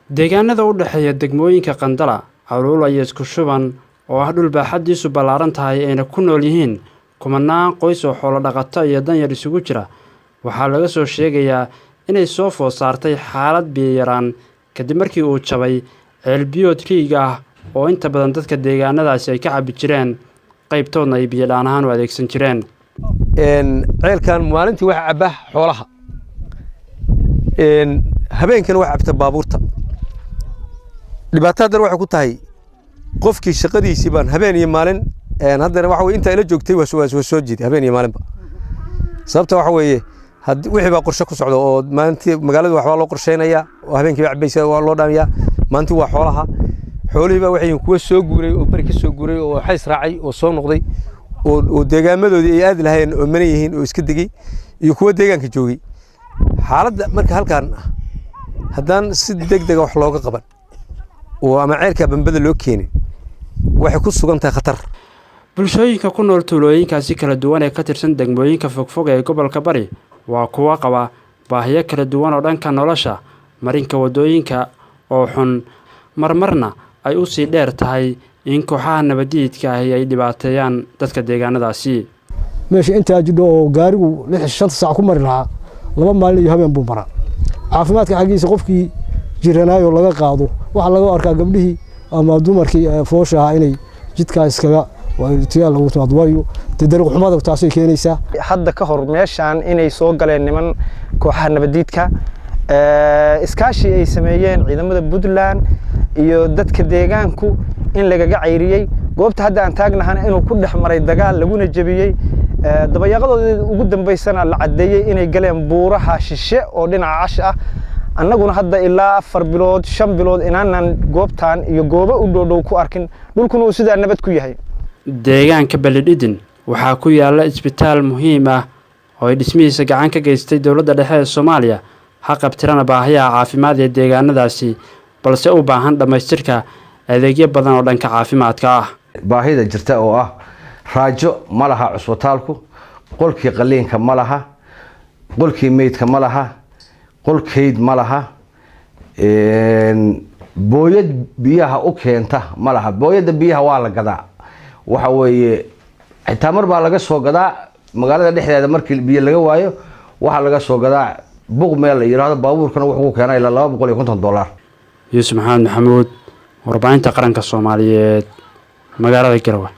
Deegaanada u dhexeeya degmooyinka Qandala, Caluula iyo Isku Shuban oo ah dhul baaxaddiisu ballaaran tahay ayna ku nool yihiin kumanaan qoys oo xoolo dhaqato iyo danyar isugu jira, waxaa laga soo sheegayaa inay soo food saartay xaalad biyo yaraan kadib markii uu jabay ceel biyood riig ah oo inta badan dadka deegaanadaasi ay ka cabbi jireen, qaybtoodna ay biyo dhaan ahaan u adeegsan jireen. Ceelkan maalintii waxa cabba xoolaha, habeenkana waxa cabta baabuurta. Dhibaato haddana waxay ku tahay qofkii shaqadiisii baan habeen iyo maalin. Haddana waxa weye intaa ila joogtay waa soo jiiday habeen iyo maalinba. Sababta waxa weeye wixii baa qorshe ku socda oo maalintii magaalada waxbaa loo qorsheynayaa oo habeenkii baa cabaysa, waa loo dhaamiyaa. Maalintii waa xoolaha. Xoolihii baa waxay yihiin kuwa soo guuray oo beri ka soo guuray oo xays raacay oo soo noqday oo deegaamadoodii ay aadi lahayeen oo mana yihiin oo iska degay, iyo kuwa deegaanka joogay. Xaaladda marka halkan haddaan si deg dega wax looga qaban oo ama ceelka bambada loo keenin, waxay ku sugan tahay khatar. Bulshooyinka ku nool tuulooyinkaasi kala duwan ee ka tirsan degmooyinka fogfog ee gobolka Bari waa kuwo qaba baahiyo kala duwan oo dhanka nolosha, marinka waddooyinka oo xun, marmarna ay u sii dheer tahay in kooxaha nabadiidka ahi ay dhibaateeyaan dadka deegaanadaasi. Meesha intaa jidho oo gaarigu 6, 5 saac ku mari lahaa, 2 maalin iyo habeen buu maraa. Caafimaadka xaggiisa, qofkii jiranaayo laga qaado, waxaa laga arkaa gabdhihii ama dumarkii foosha ahaa inay jidkaa iskaga tiyaa lagu timaado, waayo dee dariiq xumada taasay keenaysaa. Hadda ka hor meeshaan inay soo galeen niman kooxaha nabadiidka, iskaashi ay sameeyeen ciidamada Puntland iyo dadka deegaanku in lagaga cayriyey goobta hadda aan taagnahana, inuu ku dhex maray dagaal laguna jebiyey, dabayaaqadoodii ugu dambaysana la caddeeyey inay galeen buuraha shishe oo dhinaca Cash ah. Annaguna hadda ilaa 4 bilood, 5 bilood inaanan goobtan iyo goobo u dhowdhow ku arkin, dhulkuna uu sidaa nabad ku yahay. Deegaanka Balidhidin waxaa ku yaala isbitaal muhiim ah oo ay dhismihiisa gacan ka geystay dowladda dhexe ee Soomaaliya, ha qabtirana baahiyaha caafimaad ee deegaanadaasi, balse u baahan dhammaystirka adeegyo badan oo dhanka caafimaadka ah. Baahida jirta oo ah raajo ma laha cusbitaalku, qolkii qaliinka ma laha, qolkii meydka ma laha, qolkayd ma laha, booyad biyaha u keenta ma laha. Booyadda biyaha waa la gadaa. Waxa weeye xitaa mar baa laga soo gadaa magaalada dhexdeeda. Markii biyo laga waayo, waxaa laga soo gadaa Buq meel la yidhaahdo. Baabuurkana wuxuu ku keenaa ilaa $250. Yuusuf Maxamed Maxamuud, warbaahinta qaranka Soomaaliyeed, magaalada Garowe.